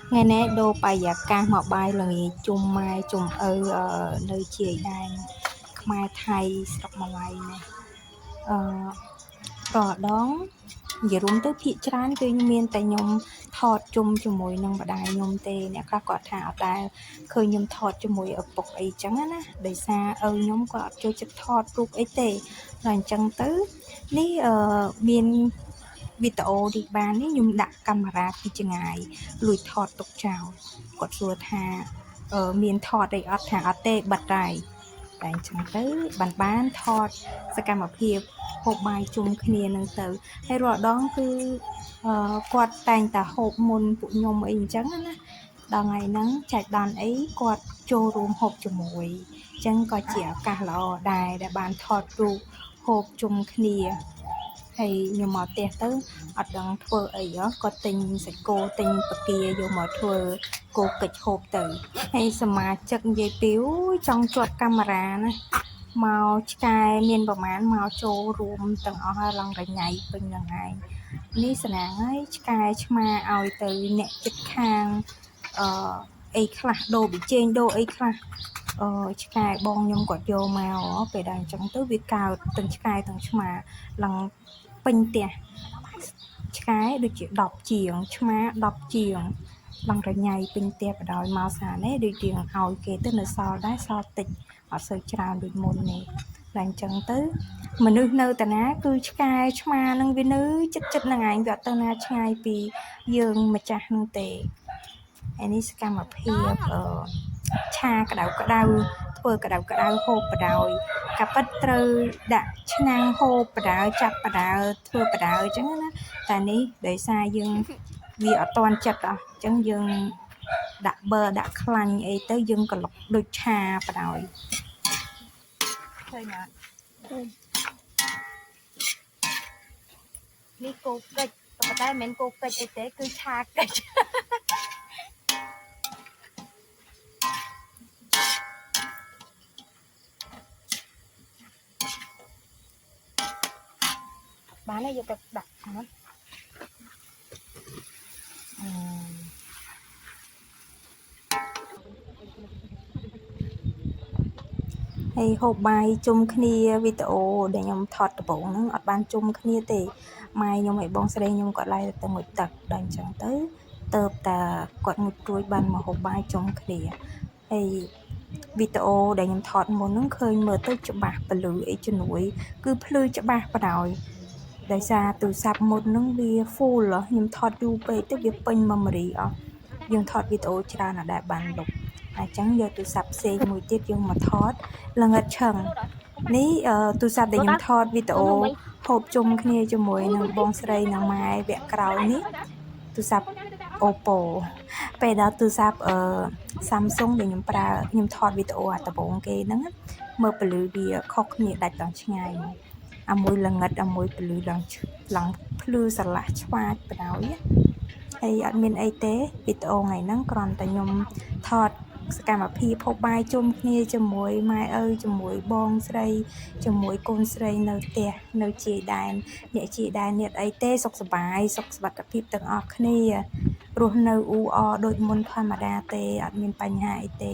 ថ្ងៃនេះដូរបរិយាកាសមកបាយល្ងាចជុំម៉ែជុំឪនៅជាយដែនខ្មែរថៃស្រុកម៉ាឡៃនេះអឺរាល់ដងនិយាយរួមទៅភាគច្រើនគឺមានតែខ្ញុំថតជុំជាមួយនឹងម្ដាយខ្ញុំទេអ្នកខ្លះគាត់ថាអត់ដែលឃើញខ្ញុំថតជាមួយឪពុកអីចឹងណាដោយសារឪខ្ញុំគាត់អត់ចូលចិត្តថតរូបអីទេដល់អញ្ចឹងទៅនេះមានវីដេអូនេះបាននេះខ្ញុំដាក់កាមេរ៉ាពីចម្ងាយលួចថតទុកចោលគាត់សួរថាមានថតអីអត់ថាអត់ទេបិទហើយតែអញ្ចឹងទៅបានថតសកម្មភាពហូបបាយជុំគ្នានឹងទៅហើយរាល់ដងគឺគាត់តែងតែហូបមុនពួកខ្ញុំអីអញ្ចឹងណាដល់ថ្ងៃហ្នឹងចែកដនអីគាត់ចូលរួមហូបជាមួយអញ្ចឹងក៏ជាឱកាសល្អដែរដែលបានថតរូបហូបជុំគ្នាហើយខ្ញុំមកផ្ទះទៅអត់ដឹងធ្វើអីហ៎គាត់ទិញសាច់គោទិញពគាយកមកធ្វើគោកិច្ចហូបទៅហើយសមាជិកនិយាយពីអូយចង់ជាប់កាមេរ៉ាណាមកឆ្កែមានប្រមាណមកចូលរួមទាំងអស់ហើយឡើងរញ៉ៃពេញហ្នឹងឯងនេះស្នាងហើយឆ្កែឆ្មាឲ្យទៅអ្នកចិត្តខាងអឺអីខ្លះដូរប៊ីចេងដូរអីខ្លះអឺឆ្កែបងខ្ញុំគាត់យកមកពេលដល់អញ្ចឹងទៅវាកើតទាំងឆ្កែទាំងឆ្មាឡើងពេញផ្ទះឆ្កែដូចជា10ជាងឆ្មា10ជាងឡើងរញ៉ៃពេញផ្ទះបដោយមកសានេះដូចរៀងឲ្យគេទៅនៅសល់ដែរសល់តិចអត់សូវច្រើនដូចមុននេះតែអញ្ចឹងទៅមនុស្សនៅតាណាគឺឆ្កែឆ្មានឹងវានៅចិត្តចិត្តនឹងឯងវាអត់ទៅណាឆ្ងាយពីយើងម្ចាស់នឹងទេឯនេះសកម្មភាពឆាក្តៅក្តៅធ្វើក្តៅក្តៅហូបបដោយកាពិតត្រូវដាក់ឆ្នាំងហូបបដោយចាប់បដោយធ្វើបដោយអញ្ចឹងណាតែនេះដោយសារយើងវាអត់តន់ចិត្តអស់អញ្ចឹងយើងដាក់ប័រដាក់ខ្លាញ់អីទៅយើងក៏លុកដូចឆាបដោយឃើញអត់នេះគោកិច្ចប៉ុន្តែមិនមែនគោកិច្ចអីទេគឺឆាកិច្ចបានហើយយកទៅដាក់ហ្នឹងអឺហើយហូបបាយជុំគ្នាវីដេអូដែលខ្ញុំថតដំបូងហ្នឹងអត់បានជុំគ្នាទេម៉ែខ្ញុំឲ្យបងស្រីខ្ញុំគាត់ឡើងទៅងូតទឹកដល់អញ្ចឹងទៅទៅតាគាត់ងូតរួចបានមកហូបបាយជុំគ្នាហើយវីដេអូដែលខ្ញុំថតមុនហ្នឹងឃើញមើលទៅច្បាស់ពលឺអីជំនួយគឺភ្លឺច្បាស់បណ្ដោយដោយសារទូរស័ព្ទមុនហ្នឹងវា full ខ្ញុំថតយូរពេកទៅវាពេញ memory អស់យើងថតវីដេអូច្រើនអត់ដែលបានលុបអញ្ចឹងយកទូរស័ព្ទផ្សេងមួយទៀតយើងមកថតល្ងិតឆឹងនេះទូរស័ព្ទដែលខ្ញុំថតវីដេអូហូបជុំគ្នាជាមួយនឹងបងស្រីនិងម៉ែវគ្គក្រោយនេះទូរស័ព្ទ Oppo ពេលដល់ទូរស័ព្ទSamsung ដែលខ្ញុំប្រើខ្ញុំថតវីដេអូអាដំបូងគេហ្នឹងមើលពលឺវាខុសគ្នាដាច់ដល់ឆ្ងាយមកអាមួយល្ងិតអាមួយពលឺឡើងឡើងភ្លឺស្រឡះឆ្វាចបណ្ដោយហើយអត់មានអីទេវីដេអូថ្ងៃហ្នឹងគ្រាន់តែខ្ញុំថតសកម្មភាពហូបបាយជុំគ្នាជាមួយម៉ែឪជាមួយបងស្រីជាមួយកូនស្រីនៅផ្ទះនៅជាយដែនអ្នកជាយដែនអ្នកអីទេសុខសប្បាយសុខសុវត្ថិភាពទាំងអស់គ្នារស់នៅអ៊ូអរដូចមុនធម្មតាទេអត់មានបញ្ហាអីទេ